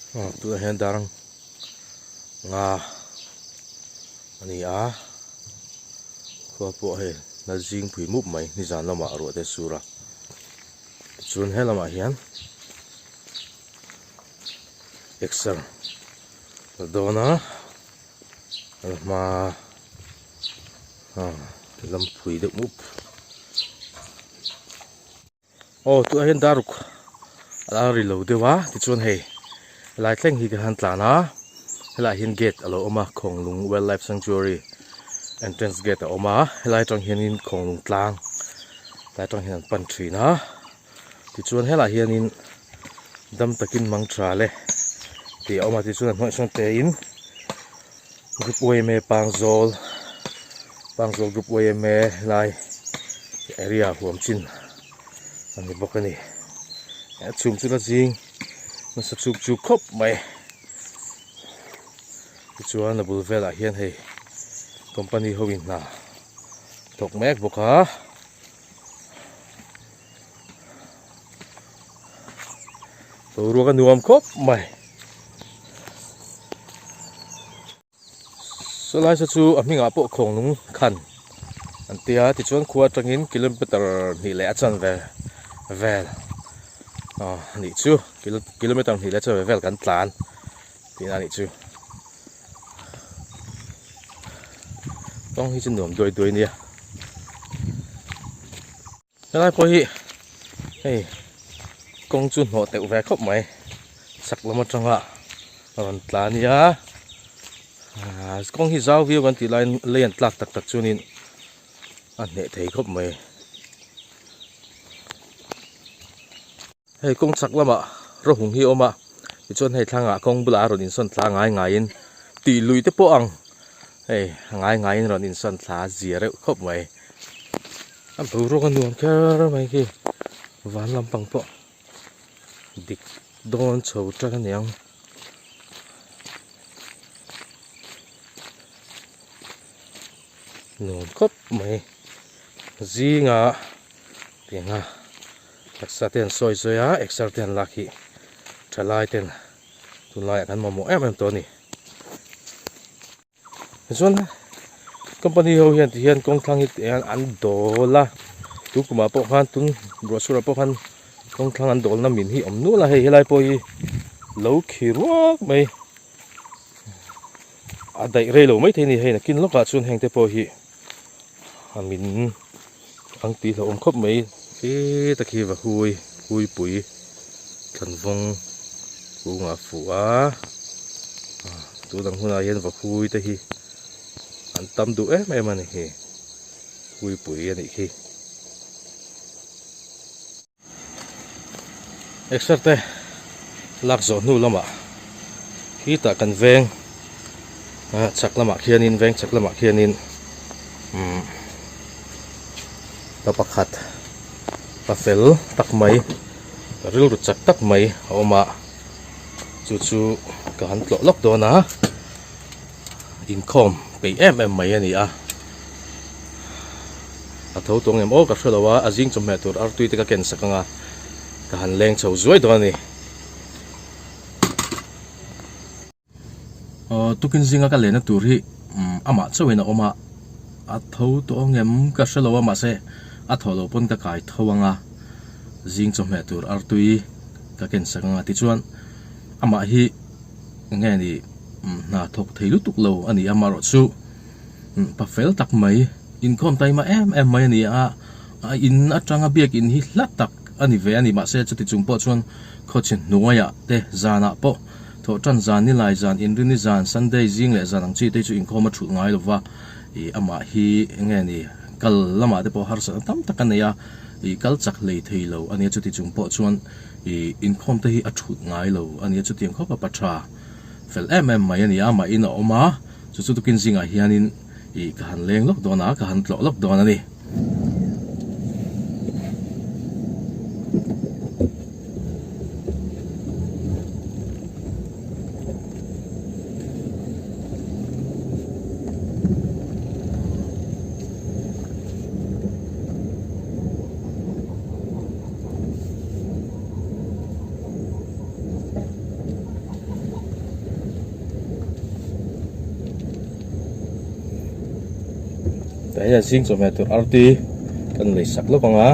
Aw tunah hian dar nga a ni a khua pawh hei la zing phui mup mai nizan lamah ruah te a sur a tichuan he lamah hian exer la dawn a a hma lam phui deuh mup. Aw tunah hian daruk a la ri lo deuh a tichuan hei helai thleng hi ka han tlan a helaiah hian gate a lo awm a Khawnglung Wildlife Sanctuary entrance gate a awm a helai atang hianin Khawnglung tlang helai atang hian an pan thin a tichuan helaiah hianin dam takin mang tha le tih a awm a tichuan a hnuaiah sawn te in group yma Pangzawl Pangzawl group yma helai area huam chin a ni bawk a ni a chhum chu la zing nasa chuk chuk khawp mai tichuan a bul velah hian hei company ho in hna thawk mek bawk a. Boruak a nuam khawp mai. Sawlai saw chu a hmingah pawh khawnglung khan an tia tichuan khua atangin kilometer hnih leh a chanve vel a nih chu kilometer hnih leh a chanve vel kan tlan tihna a nih chu. Kawng hi chu nuam duai duai nia. Helai pawh hi hei kawng chu hnawh teuh ve khawp mai chak lam atanga rawn tla ania ah kawng hi zau viau kan tih laiin lei an tlak tak tak chuanin a hneh thei khawp mai. Hei kawng chak lamah rawhung hi a awm a tichuan hei thlangah kawng bulah a rawn insawn thla ngai ngaiin tih lui te pawh ang hei a ngai ngaiin rawn insawn thla a zia reuh khawp mai a boruak a nuam kher mai khi van lampang pawh dik dawn chho tan aniang. Nuam khawp mai zingah tianga. Taksa te an sawi sawi a, exer te an lak hi thalai ten tunlaiah kan mamawh em em tawh a ni. Tichuan company ho hian ti hian kawng thlang hi ti hian an dawl a, tun kumah pawh khan tun ruah surah pawh khan kawng thlang an dawlna min hi awm nual a, hei helai pawh hi lo khi ruak mai a daih rei lo maithei a ni, hei nakin lawkah chuan heng te pawh hi. A min ang tih hlauhawm khawp mai. He ta khi va hui hui pui thlanvawng kungah a fuh a tun ang hunah hian va hui te hi an tam duh em em a ni hi hui pui a nih khi. Exer te lak zawh hnu lamah khitah kan veng chhak lamah khianin veng chhak lamah khianin umm pa pakhat pa fel tak mai rilru chak tak mai a awm a chu chu ka han tlawh lawk dawn a inkhawm peih em em mai a ni a. A tho tawng em aw ka hre lo a, a zing chawhmeh tur artui te ka ken sak ang a, ka han leng chho zuai dawn a ni. Aw tukin zinga ka lehna tur hi amah chauhin a awm a, a tho tawng em ka hre lo a mahse a thaw loh pawn ka kai tho ang a, zing chawhmeh tur artui ka ken sak ang a tichuan amah hi eng nge ni hna thawk thei lutuk lo a ni a amaherawhchu pa fel tak mai. Inkhawm taima em em mai a ni a, a in atanga biakin hi hla tak a ni ve a ni. Mahse chuti chung pawh chuan khawchhe hnuaiah te zanah pawh thawhtan zan, nilai zan, inrini zan, Sunday zing leh zan ang chi te chu inkhawm a thulh ngai lova, ih amah hi enge ni kal lamah te pawh harsatna tam tak a nei a, ih kal chak hlei thei lo a ni a, chuti chung pawh chuan ih inkhawm te hi a thulh ngai lo a ni a, chutiang khawpa pa tha fel em em mai a ni a, amah in a awm a, chu chu tukin zingah hianin. Ih ka han leng lawk dawn a, ka han tlawh lawk dawn a ni. Tah hian zing chawhmeh tur arti kan lei sak lawk ang a.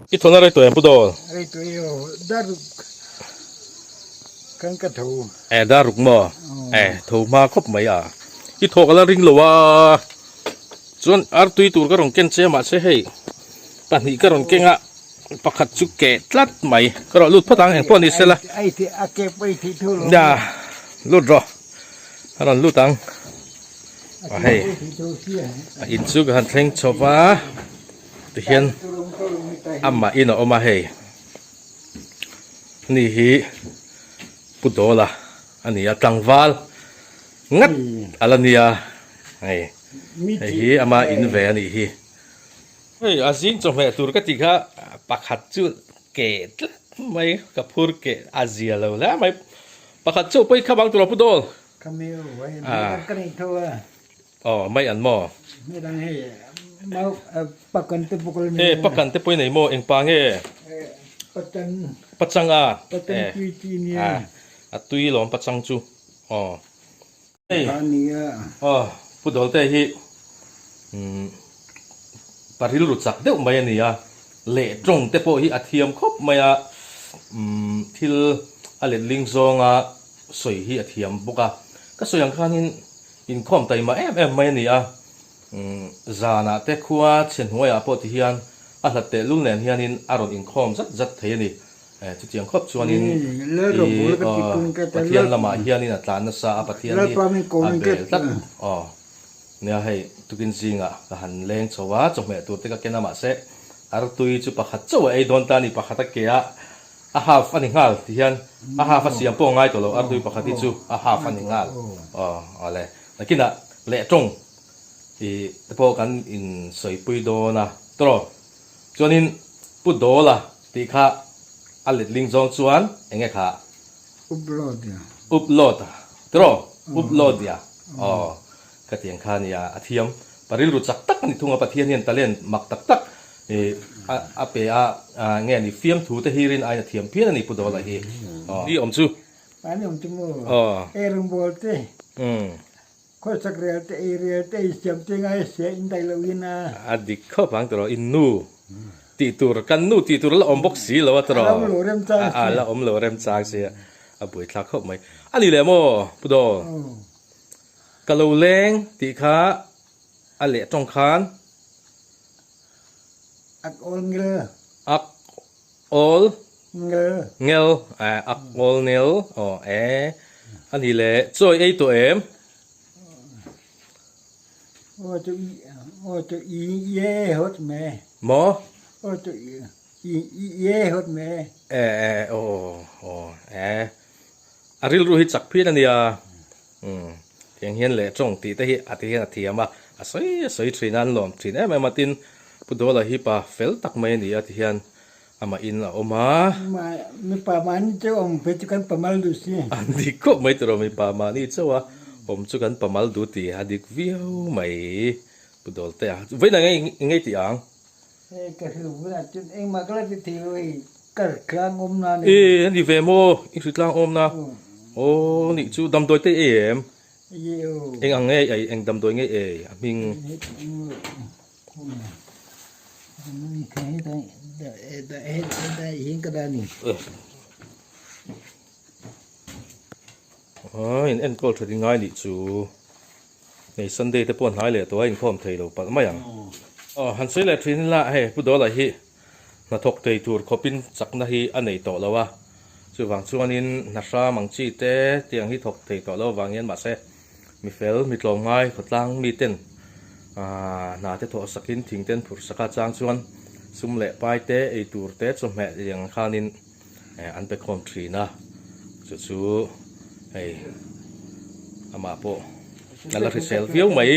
I thawna rei tawh em Pu Dawl? Rei tawh e aw, dar ruk kan ka tho. E dar ruk maw? E tho hma khawp mai a. I thaw ka la ring lo a, chuan artui tur ka rawn ken che mahse hei pahnih ka rawn keng a, pakhat chu keh tlat mai. Ka rawh lut phawt ang engpawh ni sela. Nia lut rawh a rawn lut ang. A hei a in chu ka han thleng chho va tihian amah in a awm a hei ani hi Pu Dawla a ni a tlangval ngat a la nia hei hei hi ama in ve a nih hi. Hei a zing chawhmeh tur ka tih kha pakhat chu keh tlat mai ka phur keh a zia lo hle mai pakhat chu pawi kha bang tur a Pu Dawl. Ka mi u hei mai ka nei tho a. Aw mai an maw? Mai dang hei mau pakan te pawh ka la nei. E pakan te pawh i nei maw eng pa nge? Pachang. Pachang a. Pachang tui chi nia. A tui lawm pachang chu. Aw. Hei. A nia. Aw Pu Dawlte hi pa rilru chak deuh mai a ni a, leh tawng te pawh hi a thiam khawp mai a, thil a letling zawnga sawi hi a thiam bawk a, ka sawi ang khanin inkhawm taima em em mai a ni a, zanah te khua chhe hnuaiah pawh ti hian a hlat tehlul nen hianin a rawn inkhawm zat zat thei a ni. Chutiang khawp chuanin i Pathian lamah hianin a tlan nasa a, Pathian hi a bel tlat. Aw nia hei tukin zingah ka han leng chho a, chawhmeh tur te ka ken a mahse artui chu pakhat chauh a ei dawn ta a ni, pakhat a ke a, A half a ni nghal ti hian a half a siam pawh a ngai tawh lo, artui pakhat hi chu a half a ni nghal. Aw awle nakinah leh tawng tih te pawh kan insawipui dawn a tawh. Chuanin Pu Dawla tih kha a letling zawng chuan eng nge kha? Upload a. Upload a tawh upload a aw ka ti ang kha nia a thiam. Pa rilru chak tak a ni thung a, Pathian hian talent mak tak tak a pe a, nge ni fiamthu te hi rin aiin a thiam phian a ni Pu Dawla hi. Ni awm chu. An awm chu maw? Ei rawngbâwl te, khawsak rel te, ei rel te, ei siam te ngai sia in daih loh in a. A dik khawp ang tawh in nu tih tur, kan nu tih tur a la awm bawk si lo a tawh. A la awm lo remchang si. A la awm lo remchang si a, a buaithlak khawp mai. A ni leh maw Pu Dawl? Ka lo leng tih kha a leh tawng khan. Ak awl ngel. Ak awl. Ngel. Ngel. Eh, ak awl ngel. Aw, eh. A ni le, chawi ei tawh em? Aw chu i, aw chu i ye hawt me. Maw? Aw chu i, i ye hawt me. Eh, eh, aw, aw, eh. A rilru hi chak phian a nia. Umm tiang hian leh tawng tih te hi a ti hian a thiam a, a sawi a sawi thin a, an lawm thin em em a, tin Pu Dawla hi pa fel tak mai a ni a ti hian Amah in a awm a. Mipa mahni chauh a awm phei chu kan pamal duh si. A dik khawp mai tawh mipa mahni chauh a awm chu kan pamal duh tih a dik viau mai Pu Dawltea. Vawiin ah ngei tih ang. Hei ka hrilh hunah chuan engmah ka la ti thei lo hei ka hritlang awm na a ni. E a ni ve maw i hritlang awm na. Aw nih chu damdawi te i ei em? Eng ang nge ei eng damdawi nge ei a hming? Aw in enkawl tha ding ngai nih chu hei Sunday te pawh hnai leh tawh a inkhawm thei lo palh mai ang. Aw han sawi leh thin ila hei Pu Dawla hi hnathawk thei tur khawpin chakna hi a nei tawh lo a, chuvang chuanin hna hram ang chi te tiang hi thawk thei tawh lo avang hian mahse Mi fel, mi tlawmngai, khawtlang miten hna te thawh sakin thing ten phurh saka chang chuan sum leh pai te, ei tur te, chawhmeh liang khanin an pe khawm thin a, chu chu hei amah pawh a la hrisel viau mai.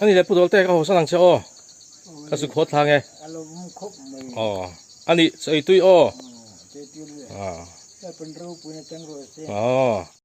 A ni le Pu Dawlte ka haw san ang che aw ka zu khawt thlang e aw a ni chawi tui aw aw.